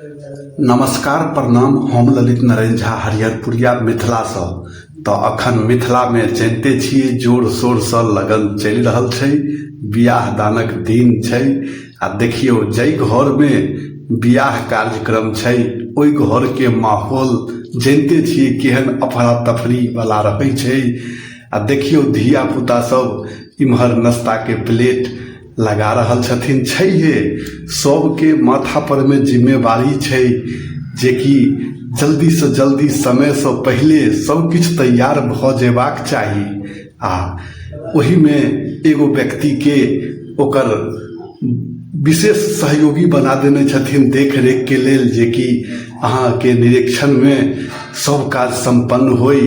नमस्कार प्रणाम, हम ललित नारायण झा हरिहरपुरिया मिथिलासँ। तऽ अखन मिथिलामे जनिते छियै जोर शोरसँ लगन चलि रहल छै, बियाह दानक दिन छै। आ देखियौ जाहि घरमे बियाह कार्यक्रम छै ओहि घरके माहौल जनिते छियै केहन अफरा तफरी वाला रहै छै। आ देखियौ धिया पुता सब इम्हर नाश्ताके प्लेट लगा रहल छथिन। छैहे, सबके माथा परमे जिम्मेवारी छै जेकि जल्दीसँ जल्दी समयसँ पहिले सब किछु तैयार भऽ जेबाक चाही। आ ओहिमे एगो व्यक्तिके ओकर विशेष सहयोगी बना देने छथिन देख रेखके लेल, जेकि अहाँके निरीक्षणमे सब काज सम्पन्न होइ,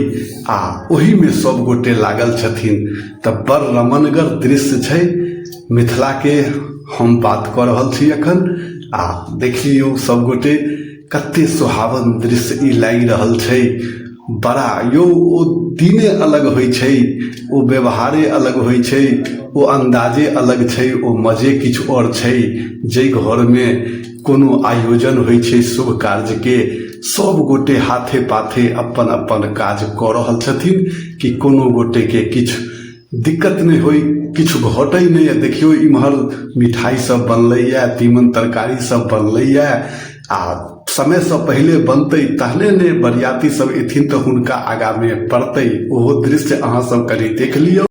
आ ओहिमे सब गोटे लागल छथिन। तऽ बड़ रमणगर दृश्य छै मिथिलाके, हम बात कऽ रहल छी एखन। आ देखियौ सब गोटे कते सुहावन दृश्य ई लागि रहल छै। बड़ा यौ ओ दिने अलग होइ छै, ओ व्यवहारे अलग होइ छै, ओ अन्दाजे अलग छै, ओ मजे किछु आओर छै। जाहि घरमे कोनो आयोजन होइ छै शुभ कार्यके, सब गोटे हाथे पाथे अपन अपन काज कऽ रहल छथिन कि कोनो गोटेके किछु दिक्कत नहि होइ, किछु घटै नहि। देखियौ इम्हर मिठाइ सब बनलैए, तीमन तरकारी सब बनलैए, आ समयसँ पहिले बनतै तहने ने बरियाती सब एथिन तऽ हुनका आगामे पड़तै। ओहो दृश्य अहाँ सब कनि देख लियौ।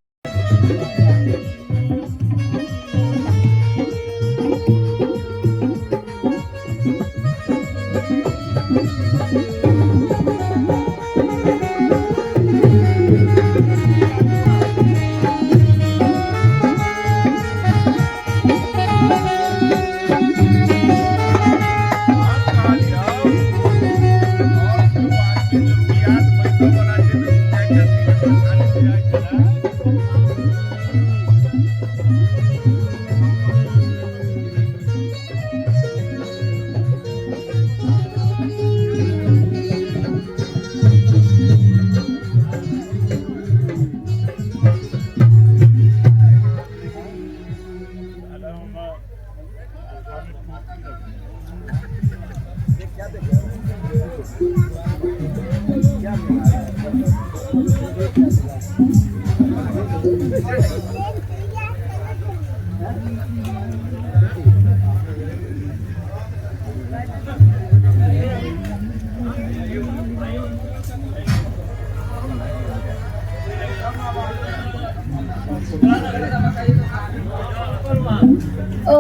ओ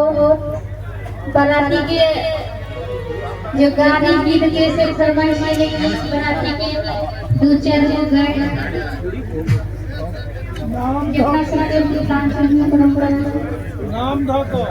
बराती के जो गाने गीत के से फरमाइश है, लेकिन बराती के दू चार गो गाय जितना सबके मिथिलांचल में परंपरा। नाम धऽ कऽ।